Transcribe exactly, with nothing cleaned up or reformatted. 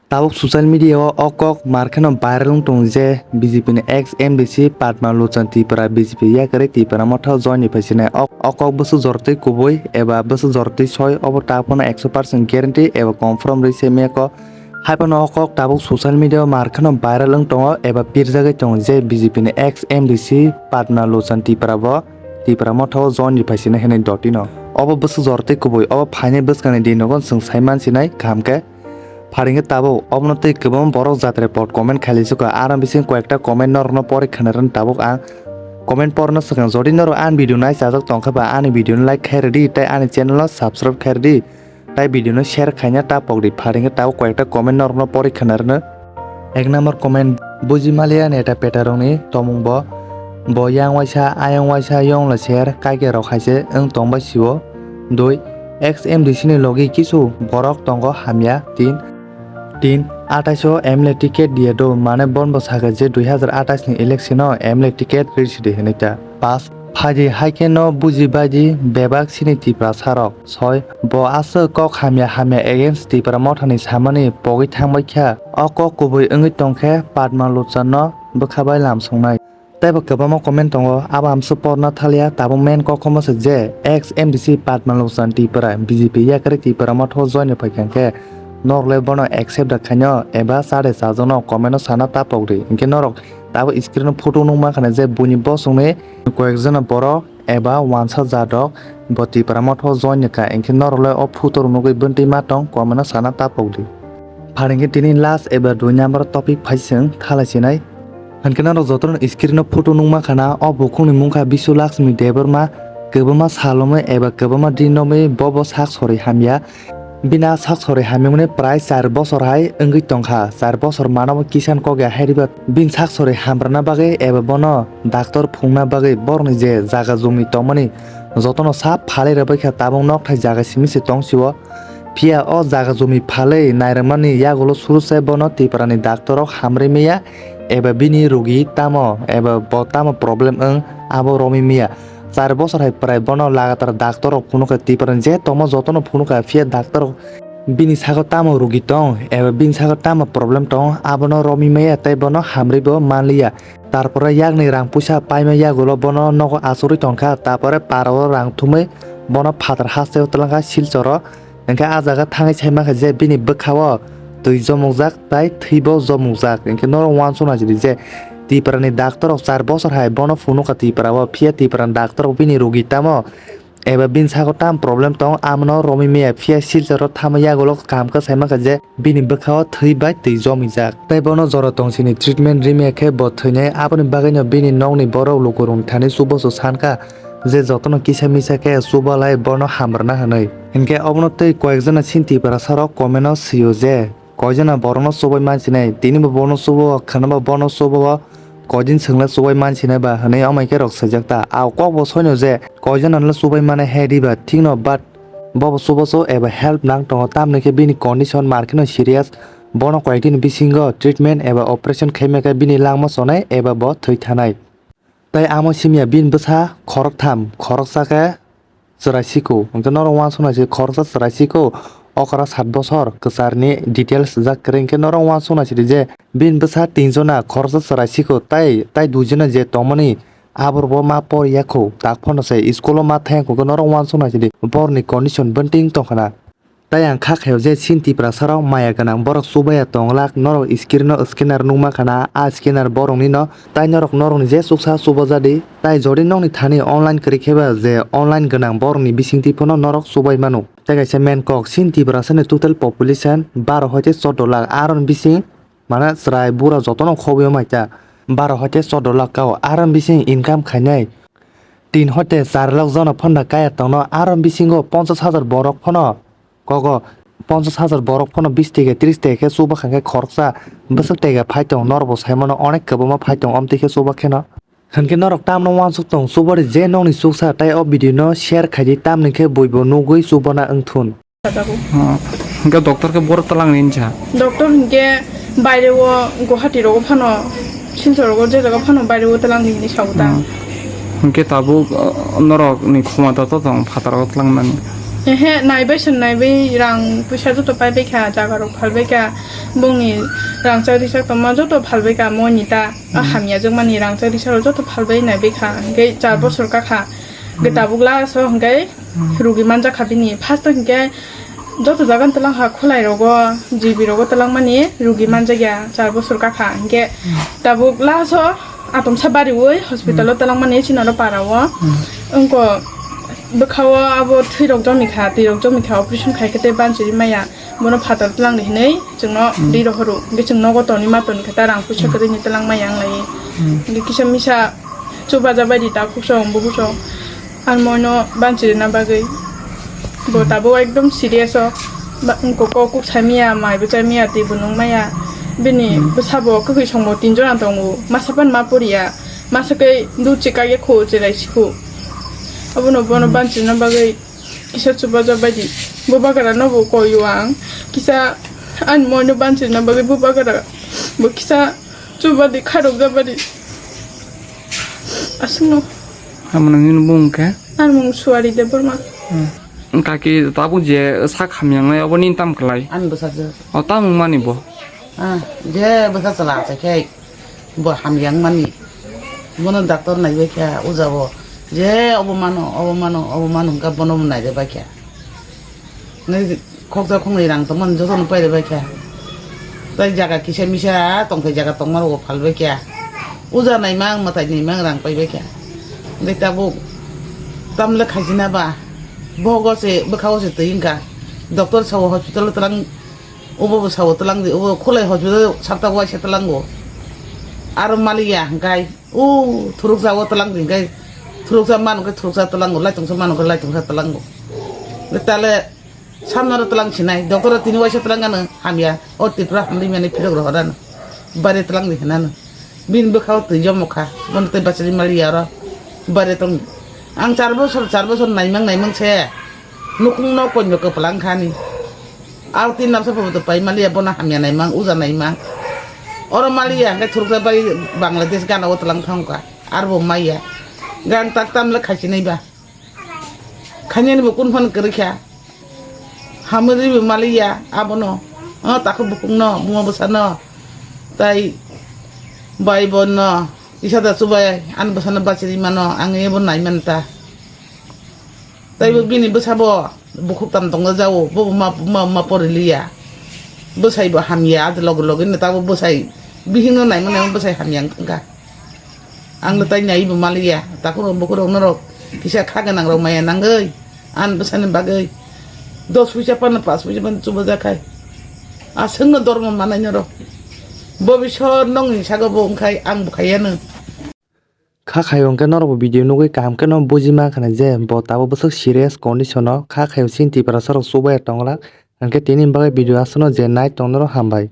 Tabuk social media o o kok mar kheno viral wng tongo je B J P ni ex M D C Padma Lochan Tripura B J P yakarwi Tipra Motha o join ni phaisinai. O, o kok bwswk jortwi kubui eba bwswk jortwi soi obo ta phano ekso percent guarantee eba confirm rwi se maya kok. Hai phano o kok tabuk social media o mar kheno viral wng tongo eba pirjagwi tongo je B J P ni ex M D C Padma Lochan Tripura bo Tipra Motha o join ni phaisinai hinwi dotino. Obo bwswk jortwi kubui, obo phainai bwskangni dinogo chwng sai mansinai kaham khe. Pharingkhe tabuk obono tei kwbangma borok jat report comment khailaijakha. Aro bising koyekta comment norokno pori khwnarwkno tabuk ang comment porno swkang. Jodi norok ani video nai chajak tongkha ba ani video no like khairw di tei ani channel no subscribe khairw di tei video no share khaina ta pokdi. Pharingkhe tabuk koyekta comment norokno pori khwnarwkno. Ek number comment, buji maliya neta peta rokni tomung bo. Bo yang waisa, ayang waisa, yong la ser, kaike rok hai se wng tong bai sio. Dui, ex M D C ni logi kisu borok tongo hamya. Tin, tin, atais o M L A ticket diya do, mane bon bo saka je dui hazar atais ni election o M L A ticket risi di hinwi ta. Pas, phaidi hai khe no buji baidi bebak sini Tiprasa rok. Soi, bo aswk kok hamya hamya against Tipra Mothani samani pogwi thangbai kha. O kok kubui wngwi tongkhe Padma Lochan no bwkha bai lam songnai. Teibo kwbangma comment tongo, abo amswk porna thaliya, tabuk main kok khomo se je ex M D C Padma Lochan Tipra B J P yakarwi Tipra Motha o join ni phaikha hwnkhe norok le bono accept da khaino eba chade chajakno comment o sana ta pokdi. Hinkhe norok tabuk screen o photo nukma khana je buini bosongni koyekjona borok eba wansa jadok bo Tipra Motha o join ni kha, hinkhe norok le o photo rok nugwi bwntwi ma tong comment o sana ta pokdi. Pharingkhe tini last eba dui number topic phai chwng thalaisinai. Hinkhe norok jotono screen o photo nukma khana, o bukhukni mungkha Bisu Lakshmi Debbarma, kwbangma salomwi eba kwbangma din romwi bo bo sak sorwi hamya. Bini a sak sorwi hamyamani prai char bosor hai wngwi tongkha. Char bosor mano bo kisan kok ya hai riba bini sak sorwi hamrwna bagwi eba bono doctor phungna bagwi borokni je jaga jumi tongmani jotono sap phalwi rwbaikha, tabuk nokthai jaga simi se tong sio. Phiya o jaga jumi phalwi nairwkmani yagulo suru se bono Tiprani doctor rok hamrwi maya eba bini rugi tamo eba bo tamo problem wng abo romwi maya. Char bosor hai prai bono lagatar doctor rok phunukha, Tiprani je tongma jotono phunukha, phiya doctor rok bini sago tamo rugi tong eba bini sago tamo problem tong abono romwi maya tei bono hamrwi bo manliya. Tarpore yakni rang puisa paima yagulo bono nogo achugwi tongkha, tarpore parao rang thumwi bono phatar hasteo twlangkha Silchoro. Hinkhe ah jaga thangwi sai mankha je bini bwkhao twi jomokjak tai thwibo jomokjak. Hinkhe norok uansukna sidi je Tiprani doctor rok char bosor hai bono phunukha Tiprao, phiya Tiprani doctor rok bini rugi tamo eba bini sago tam problem tong, amano romwi maya, phiya Silcharo thama yagulo kaham khe sai mankha je bini bwkhao thwi bai twi jomijak. Tei bono jora tongsini treatment rimaya khe bo thwinai, aboni bagwino bini nokni borok lukurokni thani chubachu sankha je jotono kisa misa khe chubalai bono hamrwna hwnwi. Hinkhe obono tei koyekjona chini Tiprasarok comment o swio je, koijana borokno chubai mansinai, tinibo bono chubo, khwnaba bono chubo, koidin chwngla chubai mansinai ba hwnwi amai khe rok swijak ta. A kokbo soino je koijanano chubai mane he diba thikno, but bobo chubachu eba help nang tongo, tamni khe bini condition mar kheno serious, bono koyekdini bisingo treatment eba operation khaima khe bini langma chonai eba bo thwi thanai. Tei amo simya bini bwsa khoroktham, khoroksa khe chwrai siko. Hinkhe norok uansukna se khoroksa chwrai siko, okra sat bosor kwcharni details jak kwrwi. Hinkhe norok uansukna sidi je bini bwsa tinjona khoroksa chwrai siko, tai, tai duijona je tongmani aborokbo ma por ya kho, tak phano se school-o ma thang ya kho. Hinkhe norok uansukna sidi borokni condition bwntwing tongkhana. Tai ang kha khaio je chini Tiprasarok maya gwnang borok chubaya tonglak, norok screen-o scanner nukma khana, a scanner borokni no, tai norok norokni je chuksa chubajadi, tai jodi nokni thani online kwrwi khe ba je online gwnang borokni bisingtwi phano norok chubai mano. Tai kaisa main kok, chini Tiprasani total population baro hoite choddo lakh, aroni bising mane chwrai bura jotono khobwi maita baro hoite choddo lakh kao, aroni bising income khainai tin hoite char lakh jona phanda kaya tongno, aroni bisingo ponchash hajar borok phano Kogo ponchash hajar borok phano bis teke tris teke khe chuba kha khe khoroksa bwswk teke phai tong, norok bo sai mano onek kwbangma phai tong omtwi khe chuba kheno. Hinkhe norok tamno uansuk tong, chubadi je nokni chuksa tai o video no share khaidi, tamni khe buibo nugwi chubana wngthun. Hinkhe doctor khe boro twlang rinsa. Doctor hinkhe baire o Guwahati rogo phano, Silchar rogo je jaga phano baire o twlang di hinwi sao ta. Hinkhe tabuk, uh, norok ni khoma to tong phataro tlangnani. Ehe, naibai se naibai, rang puisa joto paibai kha, jaga rok phalbai kha, bongni rangchak risak tongma joto phalbai kha, moni ta, a hamya jokmani rangchak risak rok joto phalbai naibai kha, hwnkhe char bosor kakha, hwnkhe tabuk last o hwnkhe rugi manjak kha bini, first o hwnkhe joto jaga twlang kha, khulai rogo, G B rogo twlang mani rugi manjak ya, char bosor kakha, hwnkhe tabuk last o atomsa bariwi hospital o twlang mani chini oro para o, wngko bwkha o abo thwi rok jomikha, twi rok jomikha, operation khaikhe tei banchiri maya, bono phatar twlang di hinwi chwngno ri rohoro, hwnkhe chwng nogo toni ma toni khe ta rang puisa kwrwini twlang maya wnglai, hwnkhe kisa misa chubaja bai di ta khukso, bukhuso. Ang moino banchirina bagwi bo tabuk ekdom serious o. Ba-, wngkoko kuk saimaya, mai bo chaimaya, twi bo nungmaya. Bini bwsabo kwkhwi songbo tinjona tongo. Masa pan ma poriya. Masa khe dut chikagya khu, chilai sikhu. Abono bono banchirina bagwi kisa chubaja bai di. Bo bagra no bo koyo ang. Kisa ani moino banchirina bagwi bo bagra bo kisa chuba di, kharok ja bai di. Aswkno. Amo nang nini bung khe? Ani mung Suari Debbarma. Hmm. Kaki tabuk je sak hamya wngnai, obo nini tam kwlai? Ani bwsajwk. O tam wngmani bo? Ah, je bwsa chwla achai khe bo hamya wngmani. Bono doctor naibai kha, uja bo. Je obo mano, obo mano, obo mano hwnkha bono bo naibai kha. Nai khokjak khoknwi rang tongmani jotono pairi bai kha. Tai jaga kisa misa tongthai jaga tongma rokbo phalbai kha. Uja naimang, mwtai naimang rang paibai kha. Hwnkhe tabuk tamle khaisina ba. Bohogo se, bwkhago se twi wngkha. Doctor sao hospital twlang, obo bo sao twlang di, obo khulai hospital sapta waisa twlango. Aro maliya hwnkhe, o thuruksa o twlang di hwnkhe, thuruksa manu khe thuruksa twlango, laitongsa manu khe laitongsa twlango. Tale Samno ro twlang sinai, doctor ro tini waisa twlang ano hamya, o Tripura hamri mani phirok rohor ano, bare twlang di hinano, bini bwkha o twi jomo kha, bono tei bachari maliya oro, bare tong, ang char bosor, char bosor naimang, naimang se, nukhung no konyo kwplang kha ni, aro tin napsa photo pai maliya, bono hamya naimang, uja naimang, oro maliya, hwnkhe thuruksa bai Bangladesh gana o twlang thang kha, aro bo maiya, gang tak tam le khaisinai ba. Khainani bo kun phano kwrwi kha. Hamri bo maliya abono. O takhuk bukung no, bungo bwsa no. Tai bai bon no. Isa da chubai ani bwsa no bachiri mano. Ang ebo nai man ta. Tai bo bini bwsa bo bukhuk tam tongo jao. Bo ma, ma, ma pori liya. Bwsai bo hamya. Adi logi logi no tabo bwsai. Bihing no nai mano bwsai hamya wngkha. Ang no tai nai bo maliya, takhuk rok bukhuk rok norok kisa kha gwnang rok maya nangwi, ani bwsani bagwi dos puisa phano, pas puisa phano chubajakhai, aswkno dormo manai norok, bobisor nongni sago bo wngkhai ang bo khaiya nw. Kha khaio hwnkhe norok bo video nugwi kaham kheno buji mankha je bo tabuk bwswk serious condition o kha khaio chini Tiprasa rok chubaya tonglak, hwnkhe tini bagwi video aswkno je nai tong norok hambai.